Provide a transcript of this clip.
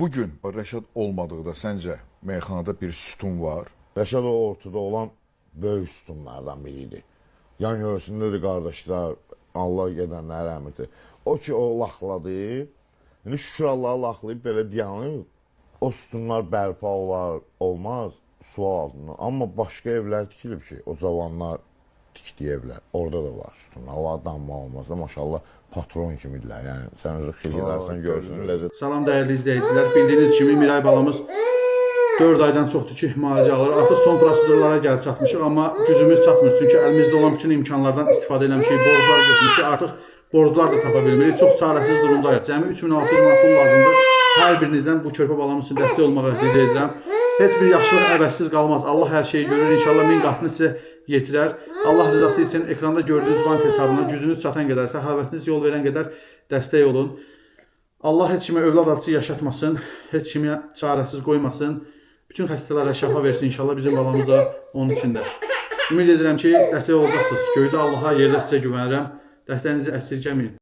Bugün Rəşad olmadıqda səncə meyxanada bir sütun var? Rəşad o ortada olan böyük sütunlardan biri idi. Yan yörəsində də qardaşlar, Allah gedənlərə rəhmət eləsin. O ki o laxladı, indi şükür Allaha laxlayıb belə dayanıb, o sütunlar bərpa olar, olmaz sual altında. Amma başqa evlər tikilib ki, o cavanlar tikdiyi evlər, orada da var sütunlar. Onlar damma olmaz da maşallah patron kimidirlər. Yəni sən özün xil edərsən, görürsən ləzzət. Salam dəyərli izləyicilər. Bildiyiniz kimi Miray balamız 4 aydan çoxdur ki, müalicə alır. Artıq son prosedurlara gəlib çatmışıq, amma gücümüz çatmır. Çünki əlimizdə olan bütün imkanlardan istifadə eləmişik, borclar götürmüşük. Artıq borclar da tapa bilmirik. Çox çarəsiz durumdayıq. Cəmi 3600 manat pul lazımdır. Hər birinizdən bu körpə balamız üçün dəstək olmağa rica edirəm. Heç bir yaxşılıq əvəzsiz qalmaz. Allah hər şeyi görür. İnşallah min qatını sizə yetirər. Allah rızası üçün ekranda gördüyünüz bank hesabına gücünüz çatan qədər, səxavətiniz yol verən qədər dəstək olun. Allah heç kimə övlad acısı yaşatmasın, heç kimi çarəsiz qoymasın. Bütün xəstələrə şəfa versin inşallah bizim balamız da onun içində. Ümid edirəm ki, dəstək olacaqsınız. Göydə Allaha, yerdə sizə güvənirəm. Dəstəyinizi əsirgəməyin.